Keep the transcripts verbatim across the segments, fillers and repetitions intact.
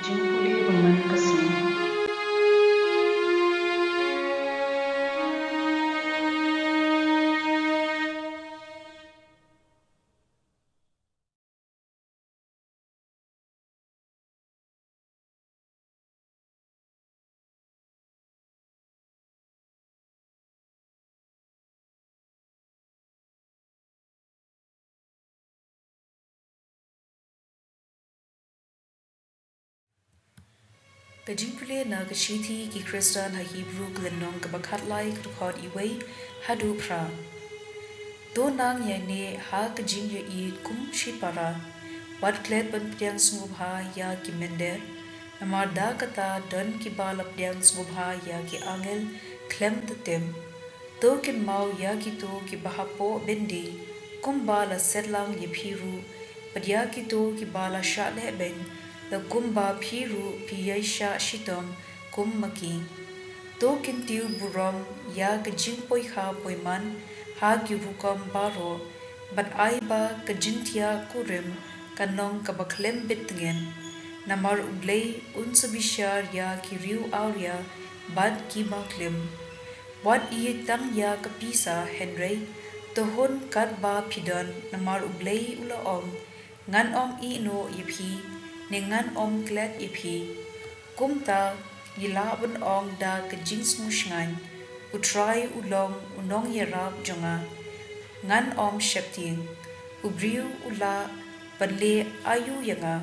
Jingpule bymman ka sngi. Ka jingpule na ka shithi ki Khristan ha Hebru ka lynnong kaba khatlai ka dkhot iwei haduh phra. To nang ïaineh ha ka jingïeit kum shipara. Wat klet ban pdiang sngewbha ïa ki mynder. Namar da kata don kiba la pdiang sngewbha ïa ki angel khlem da tip. To kynmaw ïa kito kiba hapoh byndi, kumba la set lang ïa phi ruh, bad ïa kito kiba la shah lehbeiñ, la kumba phi ruh phi ïai shah shitom kum ma ki. To kyntiew burom ïa ka jingpoi kha poi man ha ki rukom baroh, bad ai ba ka jingthiah kurim kan long kaba khlem bit tngen. Namar U Blei un sa bishar ïa ki riew awria bad ki baklim. Wat ïeit tang ïa ka pisa, hynrei to hun katba phi don, namar U Blei u la ong, ngan ym ïehnoh ïa phi, ne ngan ym klet ïa phi. Kumta ngi lah ban ong da ka jingsngewshngaiñ, U Trai u long u nongïarap jong nga, ngan ym sheptieng. U briew u lah ban leh aïu ïa nga?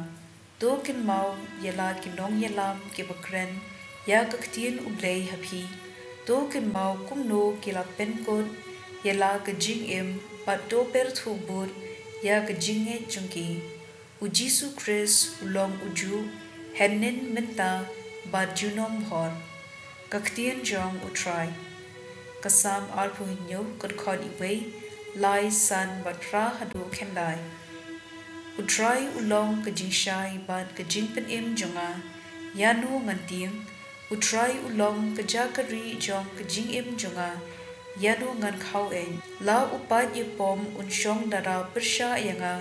To kynmaw ïa la ki nongïalam kiba kren ïa ka ktien U Blei ha phi. To kynmaw kumno ki la pynkut ïa la ka jingim, bad to pyrthuh bud ïa ka jingngeit jong ki. U Jisu Khrist u long ujuh hynnin mynta bad junom bhor. Ka ktien jong U Trai. Ka Salm arphew hynñiew, ka dkhot iwei, lai, san bad phra haduh khyndai. U Trai u long ka jingshai bad ka jingpynim jong nga, ïano ngan tieng? U Trai u long ka jaka rieh jong ka jingim jong nga, ïano ngan khaweiñ? La u paid ïapom un shong dara pyrshah ïa nga,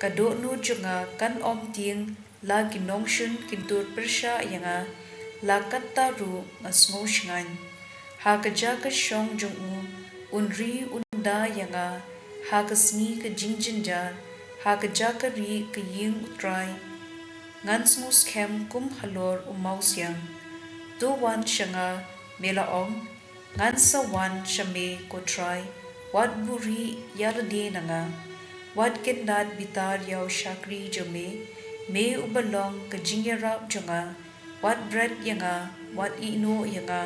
ka dohnud jong nga kan ym tieng. La ki nongshun kin tur pyrshah ïa nga, la katta ruh nga sngewshngaiñ. Ha ka jaka shong jong u, un ri un da ïa nga, ha ka sngi ka jingjynjar, ha ka jaka rieh ka ïing U Trai. Ngan sngewskhem kum halor u mawsiang. To wan sha nga, me la ong, ngan sa wan sha me, ko Trai, wat buhrieh ïalade na nga. Wat kyndat bitar ïa u shakri jong me, me uba long ka jingïarap jong nga. Wat bret ïa nga, wat ïehnoh ïa nga,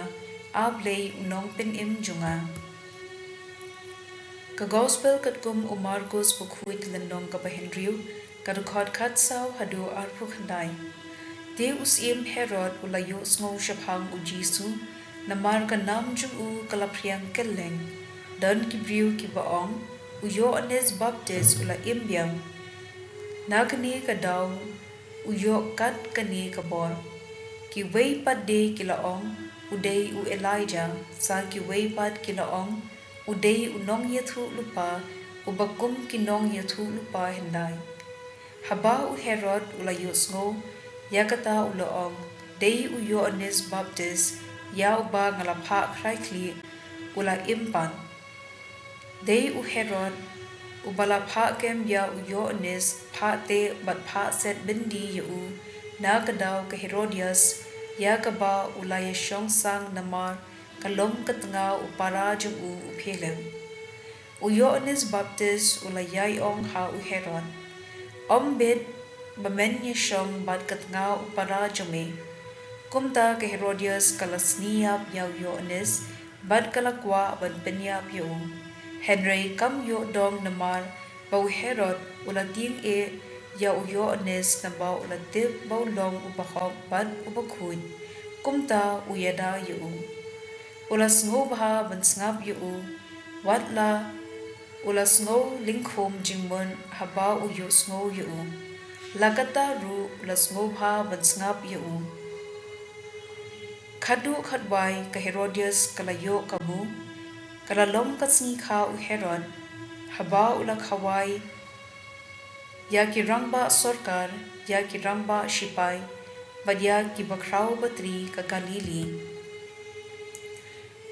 A Blei u nongpynim jong nga. Ka Gospel katkum u Markos bakhuid, lynnong kaba hynriew, ka dkhot khatsaw haduh arphew khyndai. Te u syiem Herod u la ïohsngew shaphang U Jisu, namar ka nam jong u ka la phriang kylleng. Don ki briew kiba ong, u Ïoannis Baptist u la im biang. Na kane ka daw u ïoh kat kane ka bor. Kiwei pat de ki la ong, u dei u Elijah, sa kiwei pat ki la ong, u dei u nongïathuhlypa uba kum ki nongïathuhlypa hyndai. Haba u Herod u la ïohsngew ïa kata u la ong, dei u Ïoannis Baptist ïa uba nga la phah khraikhlieh, u la im pat. Dei u Herod uba la phah kem ïa u Ïoannis, phah teh bad phah set byndi ïa u. Na ka daw ka Herodias, ïa kaba u la ïashong sang namar ka lum ka tnga u para jong u, u Philip. U Ïoannis Baptist u la ïai ong ha u Herod, ym bit ba men ïashong bad ka tnga u para jong me. Kumta ka Herodias ka la sni ïap ïa u Ïoannis bad ka la kwah ban pynïap ïa u. Hynrei kam ïoh dong namar ba u Herod u la tieng eh ïa u Ïoannis naba u la tip ba u long u bahok bad u bakhuid. Kumta u ïada ïa u. U la sngewbha ban sngap ïa u. Wat la u la sngew lyngkhum jingmut haba u ïohsngew ïa u. La katta ruh u la sngewbha ban sngap ïa u. Khatduh khatwai ka Herodias ka la ïoh kabu. Ka la long ka sngi kha u Herod, haba u la khawai ïa ki rangbah sorkar, ïa ki rangbah shipai, bad ïa ki bakhraw batri ka Galili.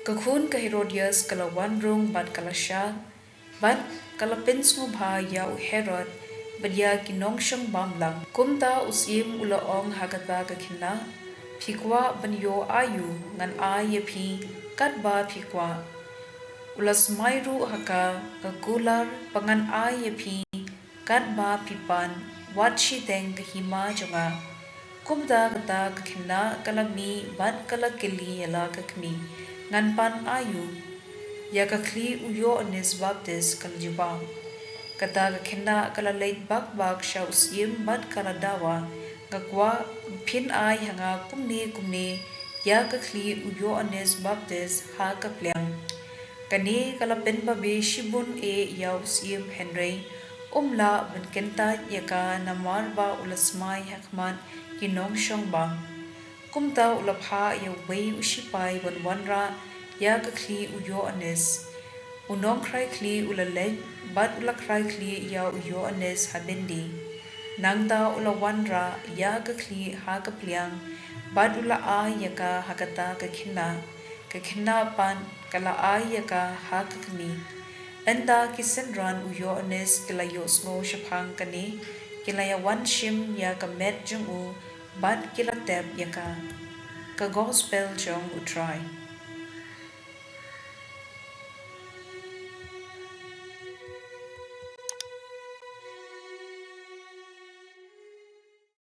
Ka khun ka Herodias ka la wan rung bad ka la shad, bad ka la pynsngewbha ïa u Herod bad ïa ki nongshong bam lang. Kumta u syiem u la ong ha kata ka khynnah, phi kwah ban ïoh aïu? Ngan ai ïa phi katba phi kwah. U la smai ruh ha ka, ka kular, ba ngan ai ïa phi katba phi pan, wat shiteng ka hima jong nga. Kumta kata ka khynnah ka la mih bad ka la kylli ïa la ka kmie, ngan pan aïu ïa ka khlieh u Ïoannis Baptist? Ka la jubab. Kata ka khynnah ka la leit bak bak sha u syiem bad ka la dawa, nga kwah ba phin ai ha nga kumne kumne ïa ka khlieh u Ïoannis Baptist ha ka pliang. Kane ka la pynbabe shibun eh ïa u syiem, hynrei um lah ban kyntait ïa ka namar ba u la smai ha khmat ki nongshong bam. Kumta u la phah ïa uwei u shipai ban wanrah ïa ka khlieh u Ïoannis. U nongkhrai khlieh u la leit bad u la khrai khlieh ïa u Ïoannis ha byndi. Nangta u la wanrah ïa ka khlieh ha ka pliang bad u la ai ïa ka ha kata ka khynnah. Ka khynnah pat ka la ai ïa ka ha ka kmie. Ynda ki synran u Ïoannis ki la ïohsngew shaphang kane, ki la ïawan shim ïa ka met jong u bad ki la tep ïa ka. Ka Gospel jong U Trai.